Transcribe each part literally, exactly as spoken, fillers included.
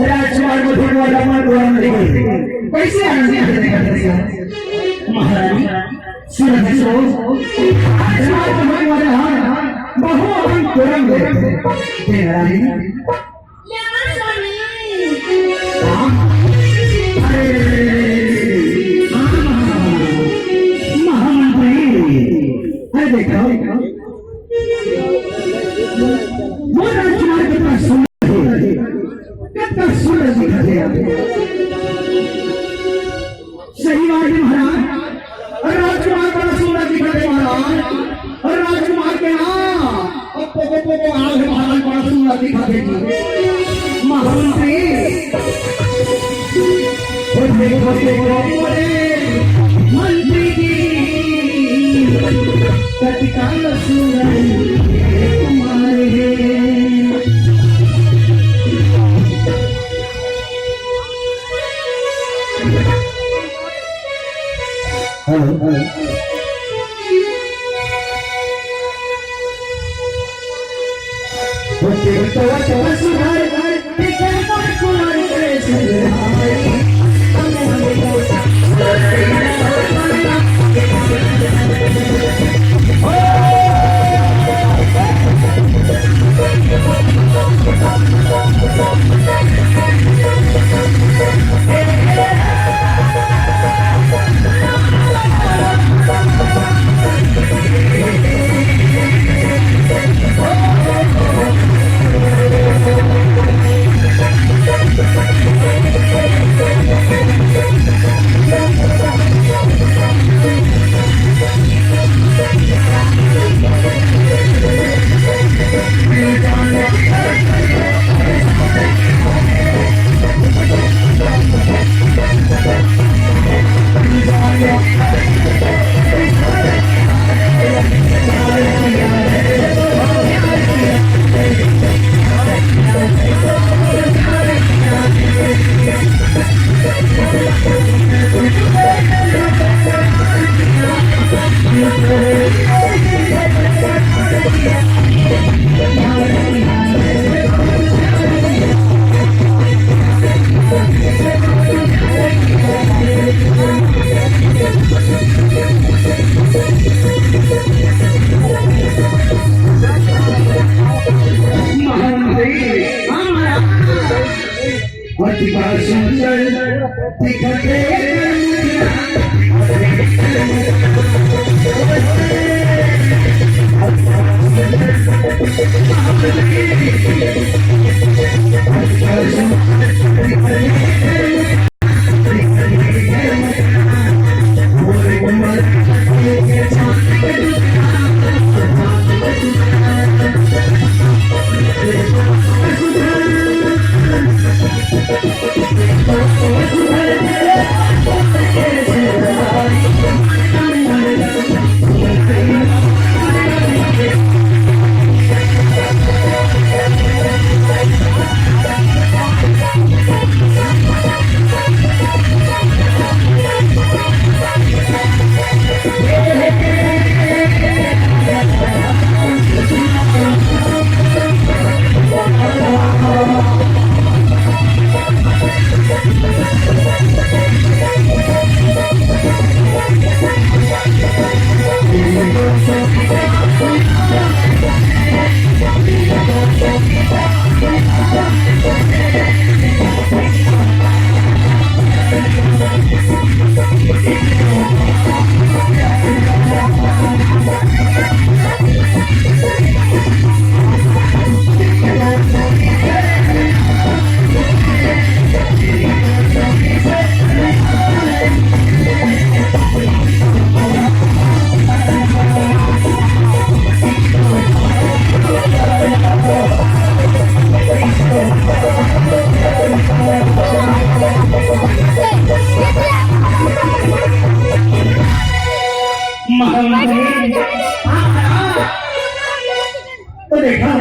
राजकुमार मधुर वाला मन वाला नहीं। कैसे आनंद है देखा था? महारानी, सुन रही हो? राजकुमार मधुर वाला, हाँ, बहु अपन कोरम दे। दे रानी। हाँ? अरे, हाँ, महामंत्री। अरे देखो, वो राजकुमार कितना सुंदर है, कितना सुंदर दिखत हे यार। सही बात है महाराज, अरे राजकुमार बड़ा सुंदर दिखत हे महाराज, अरे राजकुमार के ना, अब पोको पोको आल है महाराज, बड़ा सुंदर दिखत हे जी। महामंत्री, ओ देखो, देखो, अरे मंत्री जी, तत्काल सुनई तुम्हारे। Hello, hello. महामंत्री, तो देखा,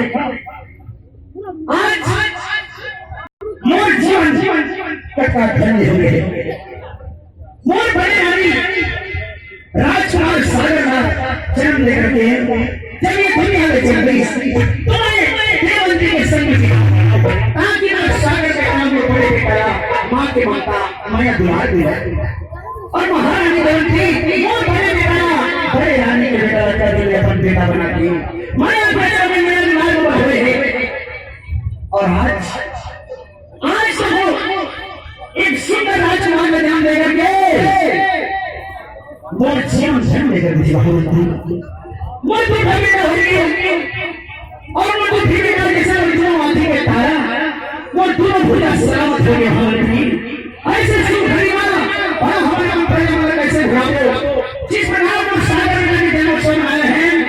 आज मोर जीवन, जीवन कतका धन्य हो गे। मोर बड़े रानी राजकुमार सागर ला जन्म दे करके जब ये दुनिया में चल रही थी, तो मैं देवंती के संग में के ममता, मया दुलार मिले। और महारानी बोलती, "मोर बड़े बेटा, बड़े रानी के बेटा ला कर दे अपन बेटा बना के। मया बेटा में मेरा दिमाग बढ़ रहे हैं।" और आज, आज तो वो एक सुंदर राजकुमार का जन्म दे करके मोर जीवन धन्य कर दिया हो। मोर तो भव्य हो गई। और वो तो धीरे करके सब इतना आंधी में तारा, वो दोनों भुजा सलामत हो गया हमारे भी। ऐसे सुंदरी वाला, और हमारा प्रजा वाला कैसे भुलाओ? जिस प्रकार हम सागर में भी जन्मोत्सव मनाए हैं,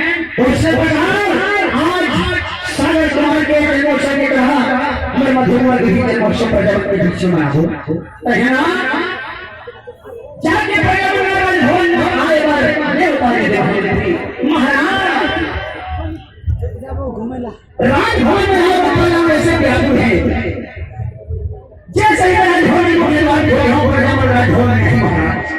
उससे प्रकार आज सागर कुमार के जन्मोत्सव की तरह हमारे मधुबन के भी जन्मोत्सव प्रजा के बीच में मनाओ। तो है ना? जाके प्रजा वाला राजभवन में आए बार देवता के देवता महाराज। राजभवन में लोग अपना नाम ऐसे व्याकुल है, जैसे ही राजभवन में मुख्य द्वार खोले हो, प्रजा में राजभवन में नहीं महाराज।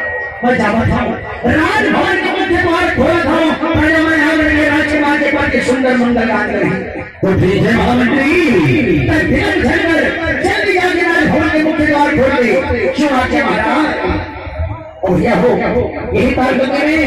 मैं जावा था, राजभवन के मुख्य द्वार खोला था, प्रजा में यहाँ लगे राजकुमार के पास एक सुंदर मंगल गान रही। तो ठीक है महामंत्री, तब फिर झंझट, जल्दी जाके राजभवन के मुख्य द्वार खोल दे। क्यों आके महाराज? और यह हो, यही ताल बता रहे हैं।